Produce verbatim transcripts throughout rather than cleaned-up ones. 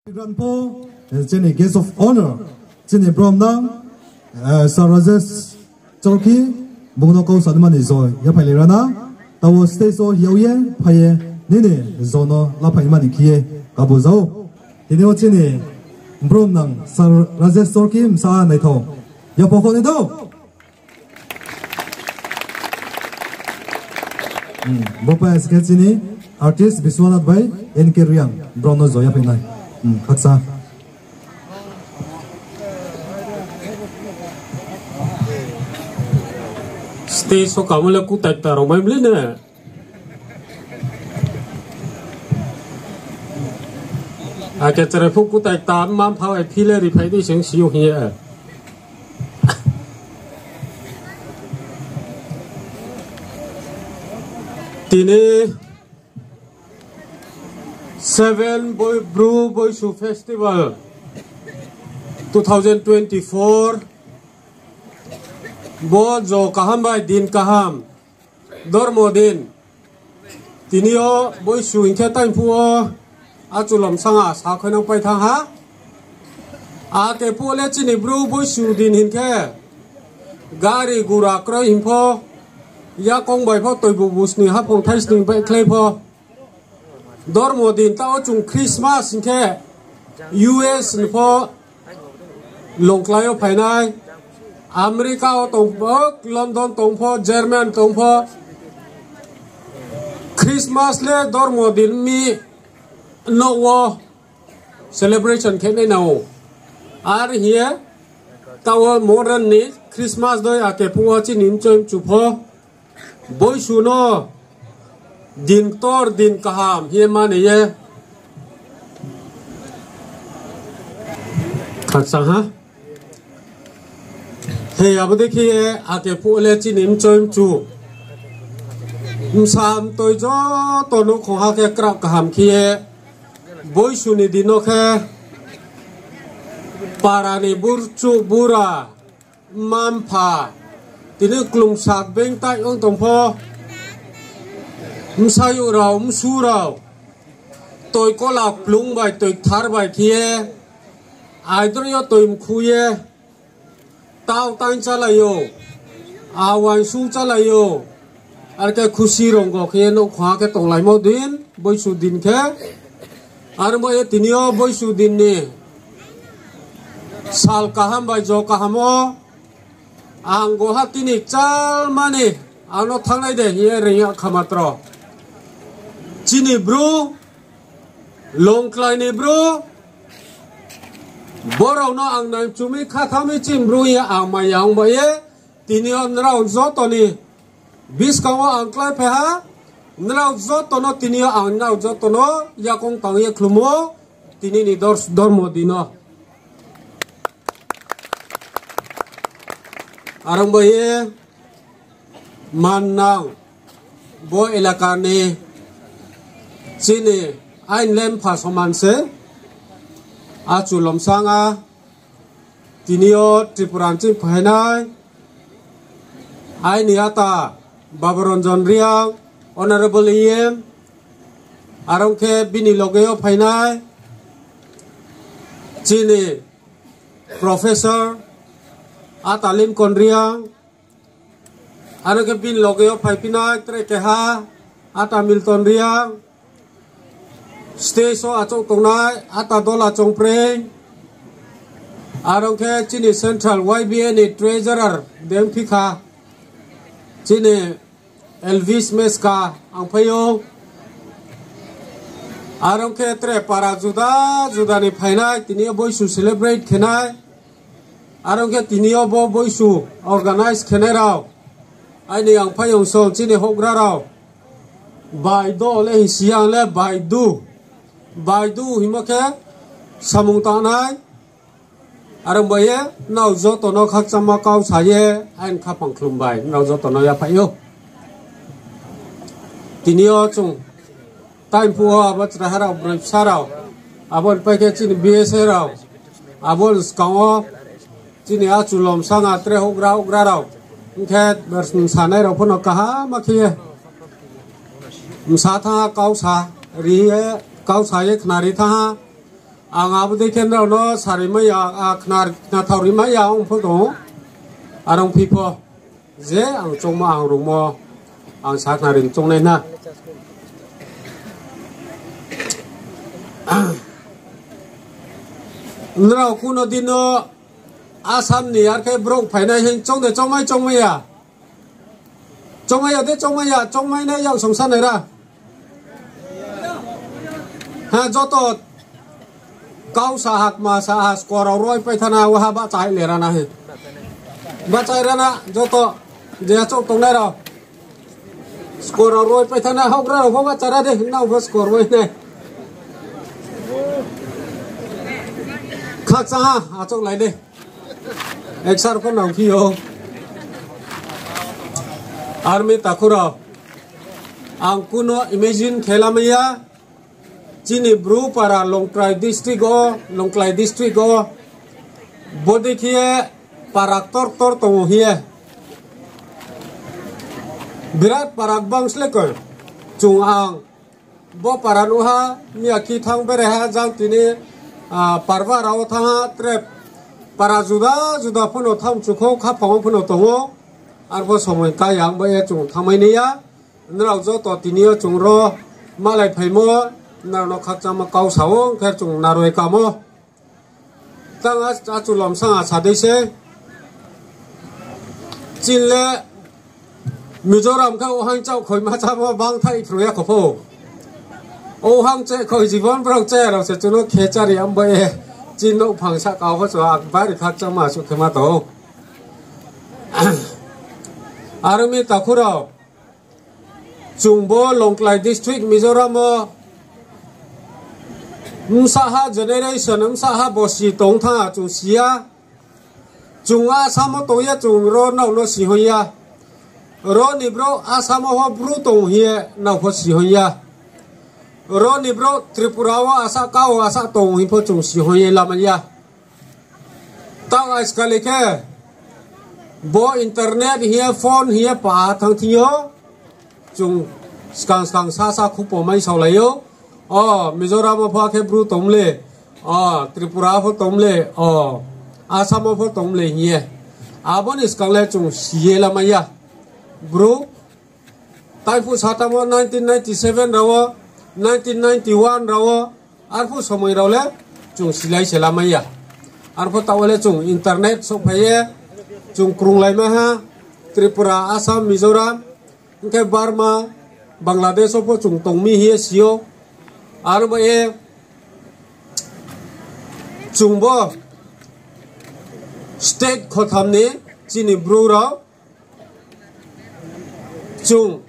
Grant pho, eh, chini guest of honour, chini brom nang, eh, Sir Rajesh Chorki, bung no kau sanimani jo yaphailai rana, tao stage wo hiao ye phai ye nini jo no laphaimani khe ye kabo jao. Tini yo chini brom nang Sir Rajesh Chorki bsa naithao. Yapho kho ni do. Hmm, bo pai se khe chini artist Biswanath bai N K Reang, brom no jo yaphai nai. Hmm, khaksa. Stage so kamo le kutai ta rao mai mli ne. Ake chrai phu kutai ta ma pha bai phile ri phai di seng si yo hing ye. Tini seven Boi-, Bru Boisu Festival two thousand twenty-four. Bo jo kaham bai din kaham. Dormo din. Tini yo Boisu hing khe taiphuh wo achulom sanga sa khainang pai thanng ha. Ake phuh le chini Bru Boisu din hing khe gari gura kroi hing pho, yakong bai pho toibu busni haphung thaisning bai khlai pho. Dormo din tao chung Christmas hing khe U S ni pho longklai yo phainai, America wo tong pho, London tong pho, German tong pho, Christmas le dormo din mi nouh wo celebration khe nai nang ou. Ar hing ye tao modern ni Christmas dei ake phuh wo chini mchoi mchu pho Boisu no din ktor, din kaham hing ye mani ye. Khakchang ha. He abo dei khe ye ake phuh le chini mchoi mchu, msa mtoi joto nouhkhong ha khe kraoh kaham khe ye Boisu ni din no khe para ni burchuh bura, mma mpha, tini klungsak bengtai ong tong pho, bsayouh rao, msu rao, toi kola kplung bai, toi kthar bai khe ye, aidroih yo toi mkhu ye, tau taing chálai ou, awaing sung chálai ou, ar khe khusi ronggo khe ye nouhkhong ha khe tonglaimo din, Boisu din khe. Aro bai ye tini yo Boisu din ni sal kaham bai jo kaham wo ang go ha tini kchalmani ang no thanngnai de hing ye reing ya kha matro. Chini Bru, Longklai ni Bru, borao no ang nai chumi kha thang mi chini Bru hing ye ang mai ya ong bai ye, tini yo nrao joto ni buskang wo ang klái phai ha, nrao joto no tini yo ang nrao joto no yakong tang ye khlumo, tini ni dor-, dormo din no. Are ong bai ye mannang bo elaka ni chini ain le mpha soman se achu lomsang a tini yo Tripura ni ching phainai aini ata Baburanjan Reang, Honorable E M, are ong khe bini loge yo phainai chini Professor ata Lincoln Reang, are ong khe bini loge yo phaiphinai tre keha ata Milton Reang, stage wo achouh tongnai ata Dola Chongpreng, are ong khe chini Central Y B A ni Treasurer dengphikha, chini Elvis Meska ang phai ou. Are ong khe tre para juda juda ni phainai, tini yo Boisu celebrate khenai. Are ong khe tini yo bo Boisu organize khenai rao. Aini ang phai ong song chini houhgra rao. Baido le hing si yang le baidu. Baidu hingmo khe samung tangnai. Are ong bai ye nrao joto no khakchangma kau sa ye aini khaphang khlum bai nrao joto no yaphai ou. Tini yo chung taiphuh wo abo chraiha rao, broi bsa rao, abo ni pai khe chini B S A rao, abo ni skang wo chini achu lomsang a tre houhgra houhgra rao, ong khe bers msanai rao pho no kaham khe ye msa thanng ha, kau sa ri ye, kau sa ye khnari thanng ha. Ang abo dei khe nrao no sari mai ya, a, khna, khnathao ri mai ya ong pho tong ou. Are ong phi pho, je ang choungmo ang rungmo, ang sakhnari choungnai na. Nrao kuno din no Assam ni ar khe brouh phainai hing choung de choungmai choungmai ya? Choungmai ya de choungmai ya, choungmai nai yak songsa nai ra. Ha, joto kau sa ha, kma sa ha, skor rao roi pai thana, waha bahcha hai le ra na he. Bahcha hai ra na, joto, je achouh tongnai rao. Skor rao roi pai thana, houhgra rao pho bahcha ra de, nrao pho skor roi nai. Khakchang ha, achouh lai de. Eksar pho nang phi ou. Army takhu rao. Ang kuno imagine khe lamai ya. Chini Bru para Longtrai district wo, Longtrai district wo. Bodei khe para ktor ktor tong ou hing ye. Birat para gbang sle koi. Chung ang bo para nuh ha, miya khi thanng berai ha, jang tini, a, parba rao wo thanng ha, tre para juda juda phuno thanng chukhou, khaphang wo phuno tong ou. Arpho somoi ka yang bai ye chung thanngmai nai ya. Nrao joto tini yo chung ro malai phaimo, nrao no khakchangma kau sa ou, ong khe chung naroi kamo. Tang a, achu lomsang a sa dei se. Chin le Mizoram khe ohang chaoh khoima chámo bang thai phrung ya kho pho. Ohang cheh khoi jibon brao cheh rao se chung no khe chári am bai ye. Chin nouhphang sahka wo pho chung ang bari khakchangma asuh khe ma tong ou. Army takhu rao. Chung bo Longtlai district Mizoram wo bsahha generation, bsahha bosi tong thanng chung si ya. Chung Assam wo tong ye chung ro nrao no si hoih ya. Ro ni brouh Assam wo pho Bru tong hing ye nrao pho si hoih ya. Ro ni brouh Tripura wo asa ka wo asa tong hing pho chung si hoih ye lamai ya. Tang aiskali khe bo internet hing ye, phone hing ye pa thanng thing yo, chung skang skang sasa khupo mai saolai ou. O, Mizoram wo pho khe Bru tong le, o, Tripura pho tong le, o, Assam wo pho tong le hing ye. Abo ni skang le chung si ye lamai ya. Bru Taiphuh satamo nineteen ninety seven rao wo, nineteen ninety one rao wo, arphuh somoi rao le chung silai se lamai ya. Arphuh taoh wo le chung internet souhphai ye, chung krunglaimai ha, Tripura, Assam, Mizoram, hing khe Burma, Bangladesh wo pho chung tong mi hing ye si ou. Aro bai ye chung bo state khotham ni chini Bru rao chung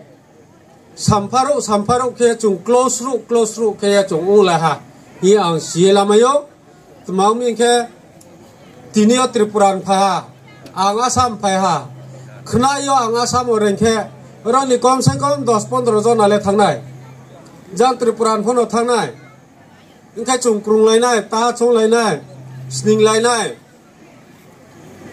sampharuh sampharuh khe chung close ruh close ruh khe ye chung onglai ha hing ye ang si ye lamai ou. Tma ong mi khe, tini yo Tripura ni phai ha, ang Assam phai ha. Khna yo ang Assam wo reing khe, aro ni kom se kom dos pondro jona le thanng nai. Jang Tripura ni pho no thanng nai. Hing khe chung krunglai nai, ta chounglai nai, sninglai nai.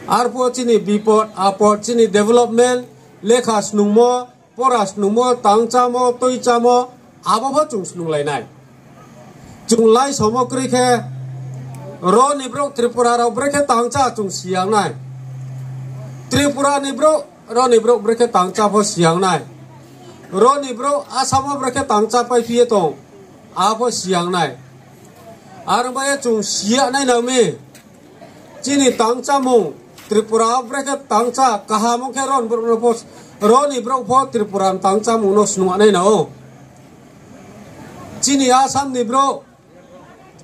Arphuh chini bipod apod, chini development, lekha snungmo, pora snungmo, tang chámo, tui chámo, abo pho chung snunglai nai. Chung lai samo kroi khe, ro ni brouh Tripura rao brekhe tang chá chung si ya nai. Tripura ni brouh, ro ni brouh brekhe tang chá pho si ya nai. Ro ni brouh Assam wo brekhe tang chápaiphi ye tong, a pho si ya nai. Aro bai ye chung si ya nai nang mi. Chini tang chámung, Tripura wo brekhe tang chá kaham ong khe ro ni brouh no pho, ro ni brouh pho Tripura ni tang chámung no snung ya nai nang ou. Chini Assam ni brouh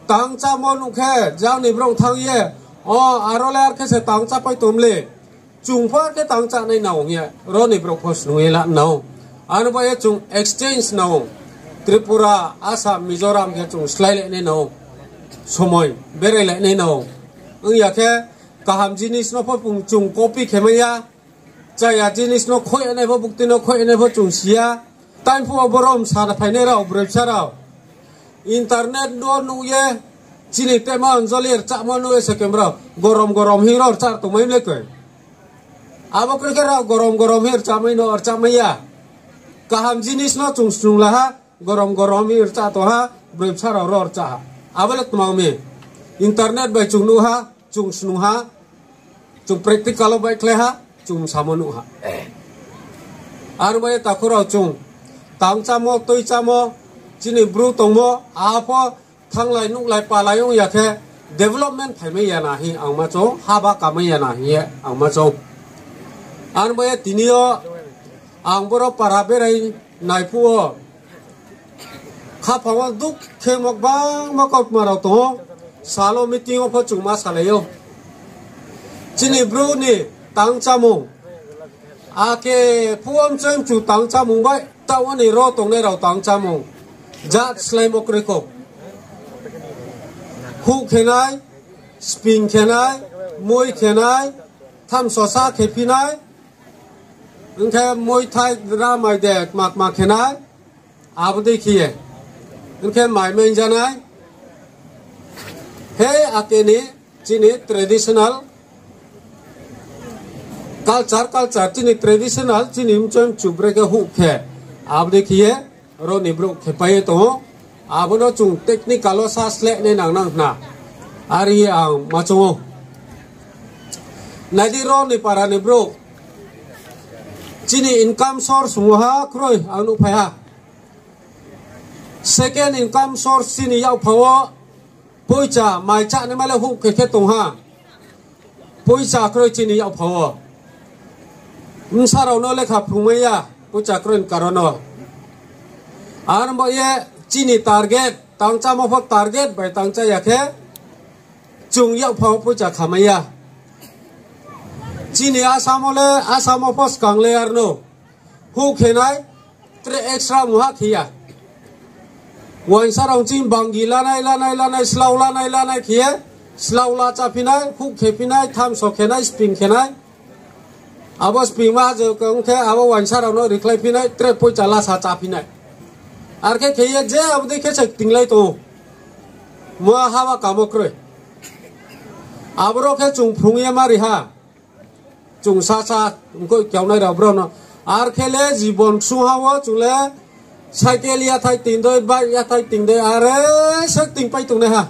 tang chámo nuh khe, jang ni brouh thanng ye, o, aro le ar khe se tang chápai tong le. Chung pho ar khe tang chá nai nang ou hing ye, ro ni brouh pho snung ye la nang ou. Ano bai ye chung exchange nang ou. Tripura, Assam, Mizoram khe chung sláilai nai nang ou. Somoi berailai nai nang ou. Ong ya khe, kaham jinis no pho chung copy khe mai ya. Chaya jinis no khoih nai pho, bukti no khoih nai pho chung si ya. Taiphuh wo borom sa phainai rao, broi bsa rao. Internet no nuh ye, chini tema Anjali rchahmo nuh ye se camera, gorom gorom hing ro rchah tongmai mle koi. Abo kroi khe rao gorom gorom hing rchahmai no rchahmai ya. Kaham jinis no chung snung la ha, gorom gorom hing rchah tong ha, broi bsa rao ro rchah ha. Abo le tma ong mi. Internet bai chung nuh ha, chung snung ha, chung practical wo baihkhlai ha, chung samo nuh ha. Aro bai ye takhu rao chung tang chámo, tui chámo, chini Bru tongmo, apho thannglai nuhlai palai ong ya khe development phaimai ya na hing ang ma choung, haba kamai ya na hing ye ang ma choung. Aro bai ye tini yo ang boro para berai nai phuh wo khaphang wo dukh khe mo gbangma kautma rao tong ou, sal wo meeting wo pho chung ma salai ou. Chini Bru ni tang chámung, ake phuh wo mchoi mchu tang chámung bai, taoh wo ni ro tongnai rao tang chámung jat sláimo kroi khou. Huh khe nai, sping khe nai, moi khe nai, thamsosa khe phi nai, ong khe moi thai ra mai de kma kma khe nai, abo dei khe ye. Ong khe mai maingja nai. He ake ni chini traditional culture, culture chini traditional, chini mchoi mchu brekhe huh khe, abo dei khe ye, ro ni brouh khepai ye tong ou. Abo no chung technical wo sa sleh nai nang nang hna. Are ye ang ma choung ou. Nai di, ro ni para ni brouh chini income source sung ha kroi ang nuhphai ha. Second income source chini yakpha wo poicha mai chánaima le huh khe khe tong ha. Poicha kroi chini yakpha wo. Bsa rao no lekha phrungmai ya, poicha kroi ni karon no. Aro bai ye chini target, tang chámo pho target bai tang chá ya khe, chung yakpha wo poicha khamai ya. Chini Assam wo le, Assam wo pho skang le arno huh khe nai, tre extra mungha khe ya. Uaingsa rao chini bangi lanai, lanai, lanai, slao lanai, lanai khe ye, slao la cháphi nai, huh khe phi nai, thamso khe nai, sping khe nai. Abo sping ma je ong khe abo uaingsa rao no rikhlai phi nai, tre poicha lasa cháphi nai. Ar khe khe ye je abo dei khe se ktinglai tong ou. Mo haba kamo kroi. Aboro khe chung phrung ye ma ri ha. Chung sasa, ongkoi kiaonai rao brao no. Ar khe le jibon ksungha wo chung le cycle yathai ting dei, bike yathai ting dei, are se ktingpai tongnai ha.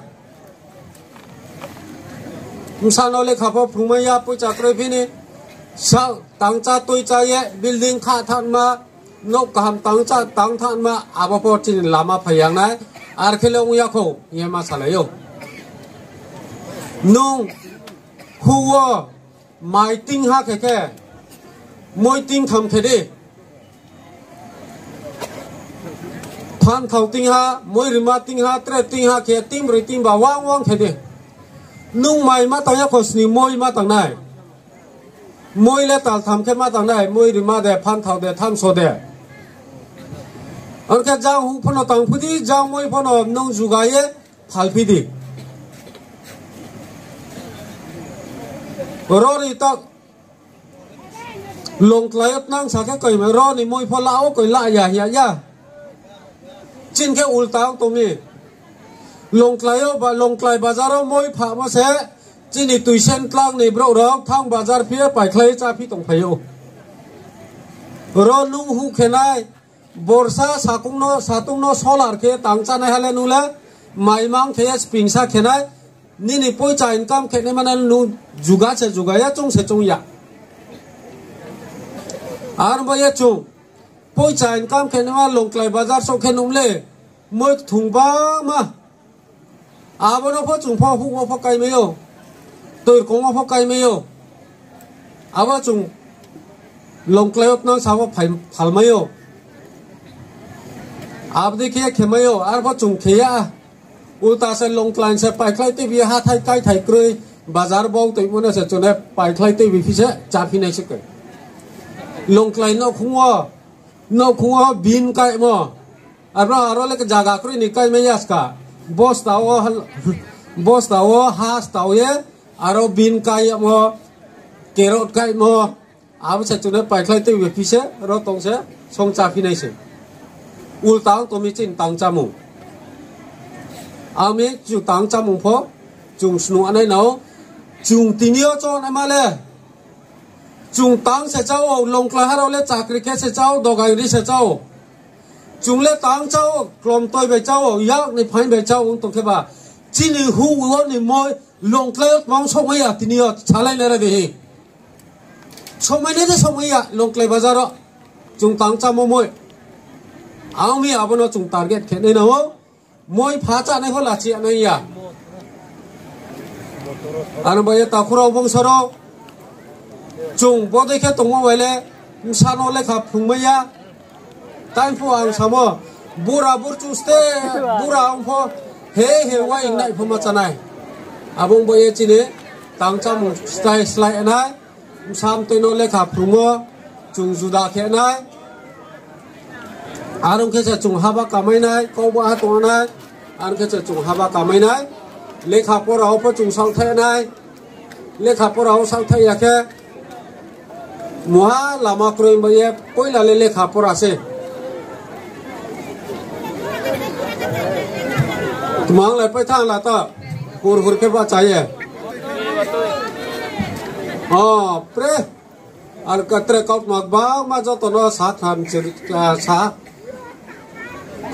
Bsa no lekha pho phrungmai ya, poicha kroi phi ni. Sa, tang chá tui chá ye, building kha thanma, nouh kaham tang chá tang thanma, abo pho chini lama phai yang nai. Ar khe le ong ya khou, hing ye ma salai ou. Nung huh wo mai tingha khe khe, moi tingtham khe di. Phanthao tingha, moi rima tingha, tre tingha khe, tingbroi tingba wang wang khe di. Nung mai ma tang ya khou, sni moi ma tang nai. Moi le taltham khe ma tang nai, moi rima de, phanthao de, thamso de. Ong khe jang huh pho no tang phi di, jang moi pho no nung juga ye phal phi di. Ro ni ta Longklai yo tnang sa khe koi ma, ro ni moi pho la wo koi la ya, ya, ya. Chini khe ulta ong tong mi. Longklai yo ba, Longklai bazar wo moi phamo se, chini tuisen tlang ni brouh rao thanng bazar phi ye paikhlai ye cháphi tongphai ou. Ro nung huh khe nai, borsa sakung no, satung no solar khe tang chánaiha le nung le, maimang khe ye spingsa khe nai, nini poicha income khe naima no nung juga se juga ya, choung se choung ya. Ar bo ye chung, poicha income khe naima Longklai bazar souh khe nung le, moi kthung bangma. Abo no pho chung pho huh wo pho kaimai ou, toirkong wo pho kaimai ou. Abo chung Longklai yo tnang sa wo phai-, phalmai ou. Abo dei khe ye khemai ou, arpho chung khe ya. Ulta se Longklai se paikhlai tuibi ye hathái kaithai kroi, bazar bau toimo no se chung le paikhlai tuibi phi se cháphi nai se koi. Longklai nouhkhong wo, nouhkhong wo bean kaimo. Aro, aro le zaga kroi ni kaimai ya ska. Bosta wo, bosta wo ha stao ye, aro bean kaimo, carrot kaimo. Abo se chung le paikhlai tuibi phi se, ro tong se, song cháphi nai se. Ulta ong tong mi chini tang chámung. Ami chung tang chámung pho, chung snung nai nao, chung tini yo choungnaima le. Chung tang se chá ou, Longklai ha rao le chakri khe se chá ou, dogaing ri se chá ou. Chung le tang chá ou, klomtoi bai chá ou, yak ni phaing bai chá ou, ong tong khe ba. Chini houh wo ni moi Longklai yo tmang somai ya, tini yo salai nai ra di hi. Somai nai de somai ya, Longklai bazar wo. Chung tang chámo moi. Ang mi abo no chung target khe nai nang ou. Moi pha chánai pho lachi ya nai ya. Ano bai ye takhu rao bongso rao. Chung bodei khe tongmo bai le bsa no lekha phrungmai ya. Time pho ang samo, bura burchu ste, bura ong pho, he he wai nai pho ma chánai. Abo ong bai ye chini tang chámung slái slái nai, bsa mtoi no lekha phrungmo, chung juda khe nai. Are ong khe se chung haba kamai nai, kau ba ha tong nai, are ong khe se chung haba kamai nai. Lekha pora wo pho chung saohthaih nai. Lekha pora wo saohthaih ya khe, muha lama kroi bai ye poila le lekha pora se. Tmang le paithanng la ta, hur hur khe bahcha ye. O, pre. Ar katre kautma gbangma joto no sa kham chir, ah, sa.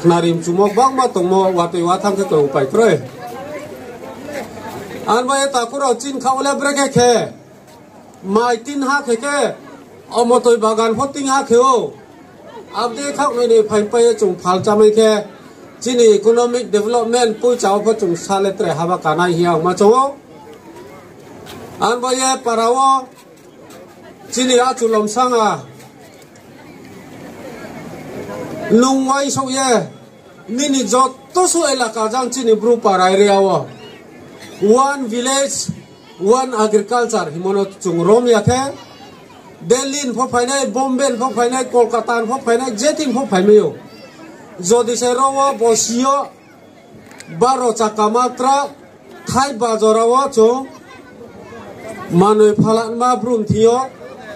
Khnarimchumo gbangma tongmo, watoi wathang khe tong pai kroi. Ang bai ye takhu rao chini kha wo le brekhe khe. Mai tin ha khe khe, omo toi bagan pho tin ha khe ou. Abdei khaoh noi ni phaingpai ye chung phal chámai khe, chini economic development poicha wo pho chung sa le tre haba kanai hing ye ang ma choung ou. Ang bai ye para wo, chini achu lomsang a, nung uaingsouh ye, nini joto suh elaka jang chini Bru para area wo one village, one agriculture hingmo no chung rom ya khe, Delhi ni pho phainai, Bombay ni pho phainai, Kolkata ni pho phainai, je thing pho phaimai ou. Jodi se ro wo bosi yo, baro chakama truck, thai bajora wo chung manoi phalanma Bru ni thing yo,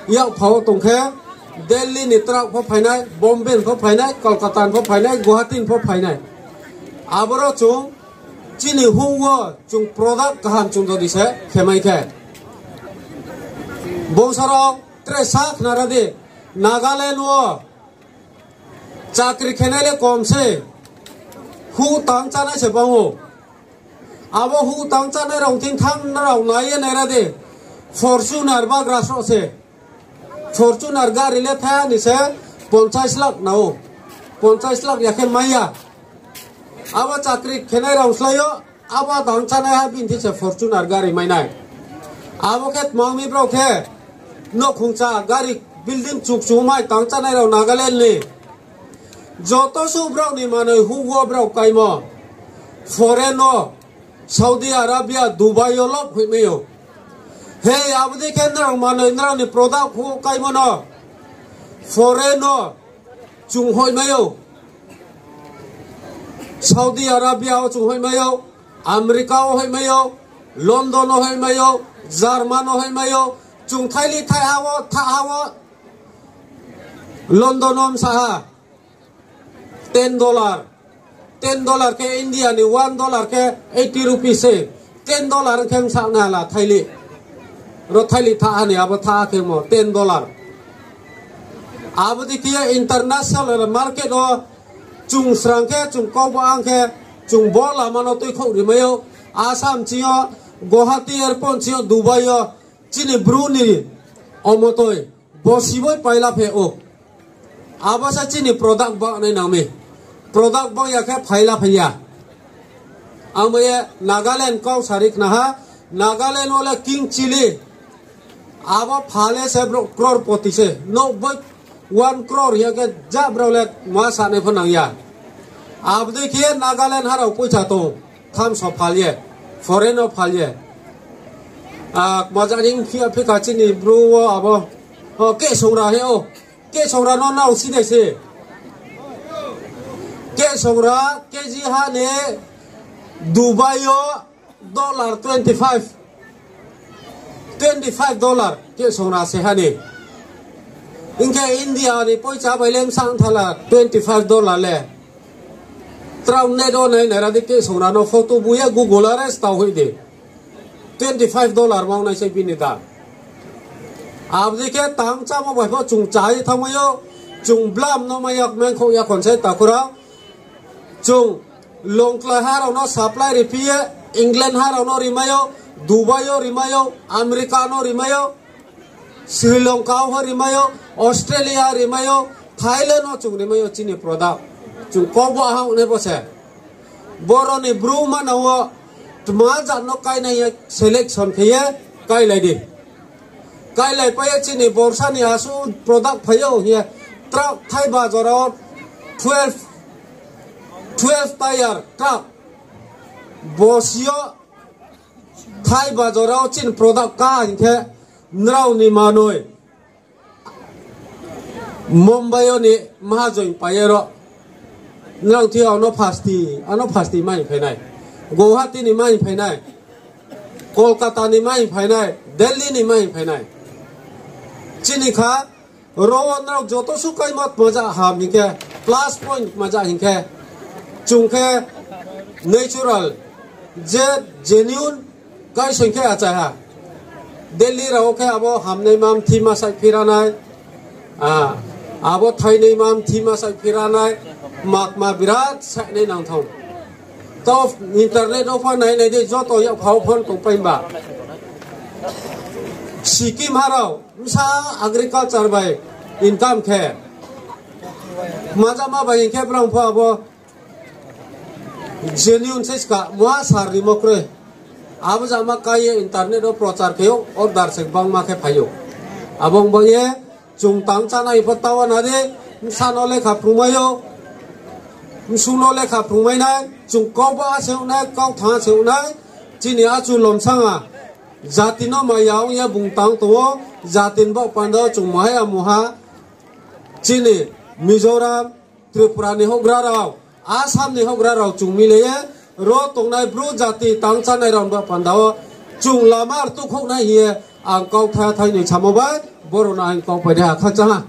yak pha wo tong khe, Delhi ni truck pho phainai, Bombay ni pho phainai, Kolkata ni pho phainai, Guwahati ni pho phainai. Aboro chung chini houh wo chung product kaham chung jodi se khemai khe. Bongso rao tre sa khnara di, Nagaland wo chakri khenai le kom se, houh tang chánai se bang ou. Abo houh tang chánai rao thing thanng nrao nai ye naira di, Fortuner bagra sroh se. Fortuner gari le thai ni se ponchas lakh na ou. Ponchas lakh ya khe mai ya. Abo chakri khenai rao slái yo, abo tang chánaiha bini thing se Fortuner gari mai nai. Abo khe tmang mi brao khe, nouhkhongcha gari building chukchu mai tang chánai rao Nagaland ni. Joto suh brao ni manoi houh wo brao kaimo. Foreign no, Saudi Arabia, Dubai yo lob hoihmai ou. Hei, abo dei khe nrao manoi nrao ni product houh kaimo no foreign no chung hoihmai ou. Saudi Arabia wo chung hoihmai ou, America wo hoihmai ou, London wo hoihmai ou, German wo hoihmai ou, chung thaili thaiha wo, thaha wo, London wo bsa ha, ten dollar. Ten dollar khe India ni one dollar khe eighty rupees se. Ten dollar khe bsa nai la thaili. Ro thaili thaha ni abo thaha khemo ten dollar. Abo dei khe international market wo chung srang khe, chung kau ba ang khe, chung bo lama no tuikhouh rimai ou. Assam ching yo, Guwahati airport ching yo, Dubai yo, chini Bru ni omotoi, bo siboi paila phe ou. Abo sa chini product banng nai nang mi. Product banng ya khe phaila phai ya. Ang bo ye Nagaland kau sari khna ha, Nagaland wo le king chilli. Abo pha le se brouh crorepoti se. Nouh boi one crore ya khe ja brao le ma sanai pho nang ya. Abo dei khe Nagaland ha rao poicha tong, thamso phal ye, foreign no phal ye. A, kma jani ongphi ya phi kha chini Bru wo abo. O, kesongra he o. Kesongra no nrao si nai se. Kesongra, K G ha ni Dubai yo dollar twenty five. Twenty five dollar kesongra se ha ni. Hing khe India ni poicha bai le bsa thala twenty five dollar le. Trao net wo nai naira di kesongra no photo bu ye Google are stao hoih di. Twenty five dollar ma ong nai se bini dam. Abo dei khe tang chámo bai pho chung chá ye thanngmai ou, chung blam no mai ya, mengkhouh ya khon se takhu rao. Chung Longklai ha rao no supply ri phi ye, England ha rao no rimai ou, Dubai yo rimai ou, America no rimai ou, Sri Lanka wo rimai ou, Australia rimai ou, Thailand wo chung rimai ou chini product. Chung kau ba ha ong nai bo se. Boro ni bru manang wo tma jat no kainai ye selection khe ye kailai di. Kailaipai ye chini borsa ni asuh product phai ou hing ye truck thai ba jora wo twelve, twelve tyre truck bosi yo thai ba jora wo chini product ka hing khe nrao ni manoi Mumbai yo ni mahajoin pai ye ro. Nrao thi ano phasti, ano phasti mai phai nai. Guwahati ni mai phai nai. Kolkata ni mai phai nai. Delhi ni mai phai nai. Chini kha, ro wo nrao joto suh kaimo tma ja ham hing khe, plus point tma ja hing khe, chung khe natural, je genuine, kaisoing khe achai ha. Delhi rao khe abo hamnaima mthima saih phira nai, abo thainaima mthima saih phira nai, makma birat saih nai nang thang. Tao internet wo pho nai nai di, joto yak phao phone tongpai ba. Sikkim ha rao bsa agriculture bai income khe, kma jama bai hing khe brang pho abo genuine se ska, muha sar rimo kroi. Abo jama kai ye internet wo prochar khe ou, order se gbangma khe phai ou. Abo ong ba ye, chung tang chánai pho taoh na di, bsa no lekha phrungmai ou, bsung no lekha phrungmai nai, chung kau ba se ong nai, kau tha se ong nai, chini achu lomsang a, jati no maya ong ye bung tang tong ou, jati ni baoh panda wo chung muhai ya muha, chini Mizoram, Tripura ni houhgra rao, Assam ni houhgra rao chung mile ye, ro tongnai bru jati tang chánai rao ni baoh panda wo chung lama rtuhkhouh nai hing ye ang kauthai thai ni samo bai, boro no ang kau pai de ha khakchang ha.